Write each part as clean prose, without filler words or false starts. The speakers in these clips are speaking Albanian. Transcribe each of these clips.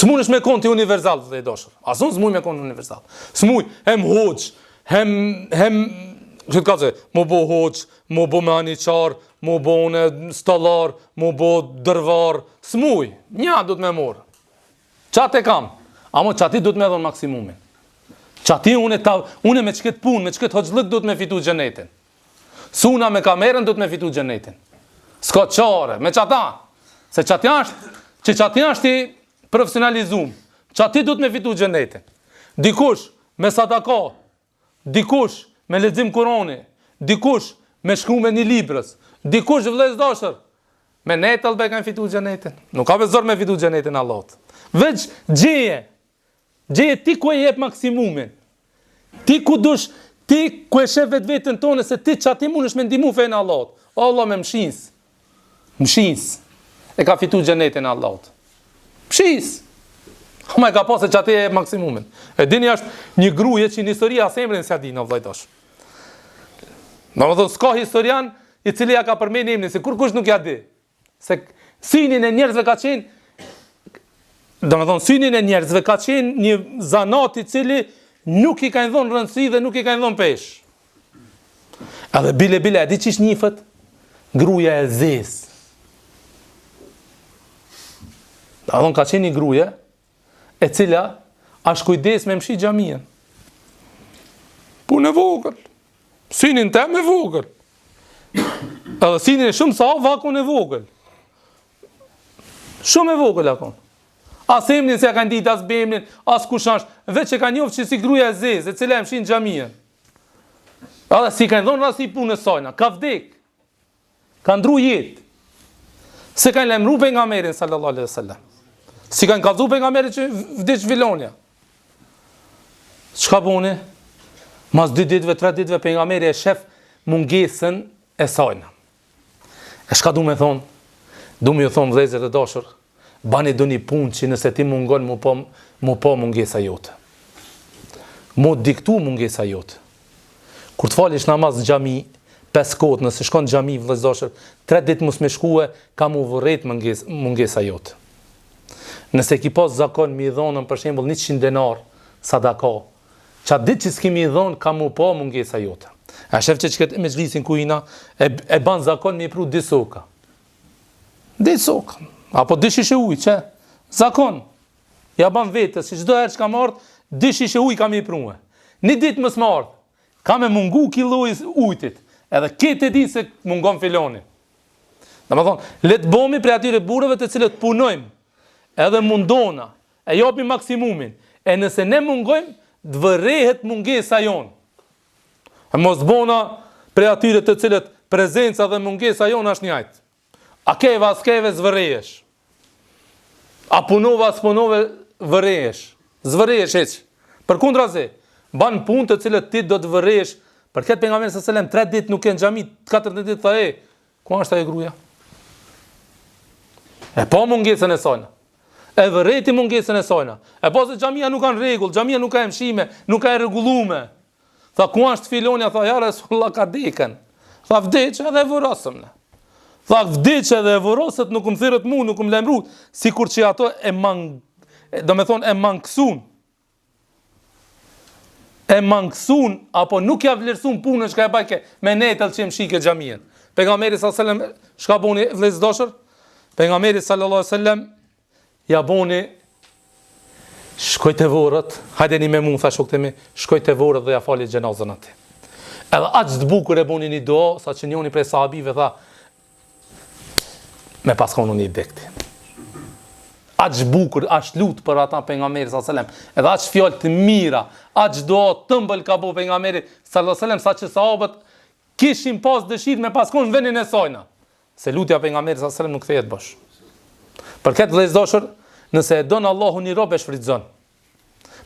S'munësh me konë ti universal, vëlla i dashur. As unë s'muj me konë universal. S'muj, hem hoxhë, hem, hem, që të ka që, mu bo hoxhë, mu bo mehaniqar, mu bo une stollar, mu bo dërvar, s'muj, nja duhet me morë. Qatë e kam, amo qaty duhet me dhonë maksimumin. Qaty une, ta, une me qëkëtë punë, me qëkëtë hoxhllëk duhet me fitu xhenetin. S'una me kamerën duhet me fitu xhenetin. S'ka çare, me qata. Se qaty është, që qaty është i profesionalizum. Qaty duhet me fitu xhenetin. Dikush me sadaka, dikush me lexim Kurani, dikush me shkru me një librës, dikush vëllezër dashur, me netëll be kanë fitu xhenetin. Nuk ka be zor me fitu xhenetin Allahut. Veç gjeje, Gjeje ti ku e jep maksimumin. Ti ku dush, ti ku e shef vetveten tone se ti qaty mundesh me ndihmu fenë e Allahut. O Allah me mshis. Mshis. E ka fitu xhenetin e Allahut. Mshis. Ama e ka pa se qaty e jep maksimumin. E dini është një gruje që në histori as emrin s'ja dinë, o vëlla i dashur. Domethonë, s'ka historian i cili ja ka përmen emrin, se kurkush nuk ja di. Se synin e njerëzve ka qenë, domethonë, synin e njerëzve ka qenë një zanat i cili nuk i kanë dhonë rëndësi dhe nuk i kanë dhonë peshë. Edhe bile bile, e di qysh njifet? Gruja e zezë. Domethonë, ka qenë një gruje, e cila ashtë kujdes me mshi xhamien. Punë e vogël. Synin tem e vogël. Edhe synin e shumë sahabëve a kon e vogël. Shumë e vogël a kon. As emnin s'ja kanë ditë, as mbiemnin, as kush është, veç e kanë njoftë që si gruja e zezë, e cila e mshin xhamien. Edhe s'i kanë dhonë rëndësi punës sajna, ka vdek. Ka ndru jetë. S'e kanë lajmëru pejgamberin sallallahu alaihi wasallam. S'i kanë kallzu pejgamberit që vdiq filonja. Çka boni? Mas dy ditëve, tre ditëve pejgamberi e shef mungesën e sajna. E çka du me thonë? Du me ju thonë vëllezër të dashur, Bani ndonjë punë që nëse ti mungon mu pa, mu pa mungesa jote. Mu diktu mungesa jote. Kur të falish namaz në xhami, pesë kohët, nëse shkon në xhami vëllezër dashur, tre ditë mos me shkue, ka mu vërejt mungesa, mungesa jote. Nëse ki pas zakon me i dhonën për shembull 100 denar sadaka, qatë ditë që s'ki me i dhonë ka mu pa mungesa jote. A shef që qëkëtë mexhlisin ku jena, e, e ban zakon me i pru dy soka. Dy soka, apo dy shishe ujë, që zakon, ja ban vetes, që çdo herë që kam ardhë, dy shishe ujë kam i prue. Një ditë mos me ardhë, ka me mungu ki lloj ujtit, edhe këtë e din se mungon filoni. Domethonë, le të bohmi prej atyre burrave të cilët punojmë, edhe mundona, e japim maksimumin, e nëse ne mungojmë, të vërehet mungesa jonë. E mos t'bohna prej atyre të cilët prezenca dhe mungesa jonë është njajtë. A keve, a s'keve, s'vërehesh. A punove, a s'punove, vërehesh. S'vërehesh hiç. Përkundrazi, ban punë të cilët ti do të vërehesh. Për këtë pejgamberi sallallahu alajhi wasallam tre ditë nuk ke në xhami, katër ditë tha e, ku është ajo gruaja? E pa mungesën e saj. E vërejti mungesën e sajna. E pa se xhamia nuk ka rregull, xhamia nuk ka e mshime, nuk ka e rregullume. Tha ku është filonja, tha ja Resulullah ka dekën. Tha vdiq edhe e vorosëm ne. Tha vdiq edhe e vorosët, nuk më thirrët mu, nuk më lajmërut, sikur që ato e mang, domethonë e mangësun. E mangësun apo nuk ja vlerësun punën çka e bajke me netëll që e mshike xhamien. Pejgamberi sallallahu alajhi wasallam çka boni vëllezër të dashur? Pejgamberi sallallahu alajhi wasallam ja boni shkoi te vorret, hajdeni me mu tha shokët e mi, shkoi te vorret dhe ja fali xhenazën aty. Edhe aq të bukur e boni një dua, sa që njoni prej sahabive tha, me pas konë unë i dekti. Aq bukur, aq lut për ata pejgamberi sallallahu alajhi wasallam. Edhe aq fjalë të mira, aq dua të ëmbël ka bo pejgamberi sallallahu alajhi wasallam sa që sahabët kishin pas dëshirë me pas konë në vendin e sajna. Se lutja e pejgamberit sallallahu alajhi wasallam nuk kthehet bosh. Për këtë vëllezër të dashur, nëse e don Allahu një rob e shfrytëzon.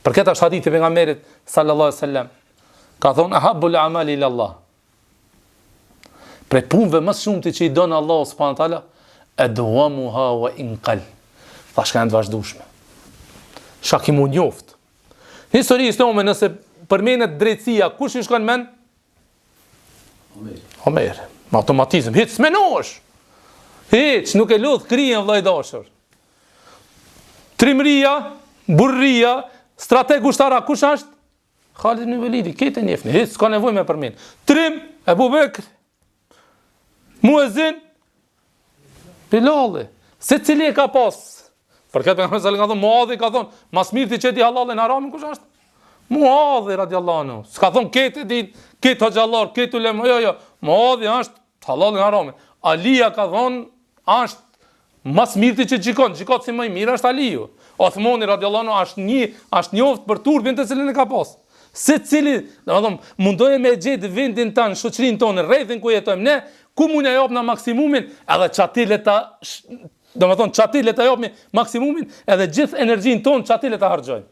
Për këtë është hadithi i pejgamberit sallallahu alajhi wasallam. Ka thonë ahabbul amali ila Allah. Prej punëve më së shumti që i don Allahu subhanahu wa taala, edwamuha wa in qal. Tha çka janë të vazhdueshme. Çka ki mu njoft. Në histori islame nëse përmendet drejtësia, kush i shkon men? Omer. Omer. Me automatizëm, hiç s'menosh. Hiç, nuk e lodh kryen vëlla i dashur. Trimëria, burrëria, strateg ushtarak, kush është? Khalid ibn Velidi, këtë e njefni, hiç s'ka nevojë me përmend. Trim, Ebu Bekr, Muezin, Bilali, secili e ka pas. Për këtë pejgamberi sallallahu ka thonë, Muadhi ka thonë, ma s'mirti që e di hallallin haramin, kush është? Muadhi, radiallahu anhu. S'ka thonë, këtë e di, këtë hoxhallar, këtë ulema, jo, jo. Muadhi është hallallin haramin. Alia ka thonë, është Ma s'mirti që gjykon, gjykatësi më i mirë është Aliu. Othmani radiallahu anhu është një, është njoft për turpin të cilin e ka pas. Secili, domethënë, mundoje me gjetë vendin tan, shoqërinë tonë, rrethin ku jetojmë ne, ku mund ja japna maksimumin, edhe qaty le ta, domethënë, qaty le ta japmi maksimumin, edhe gjithë energjinë tonë qaty le ta harxhojmë.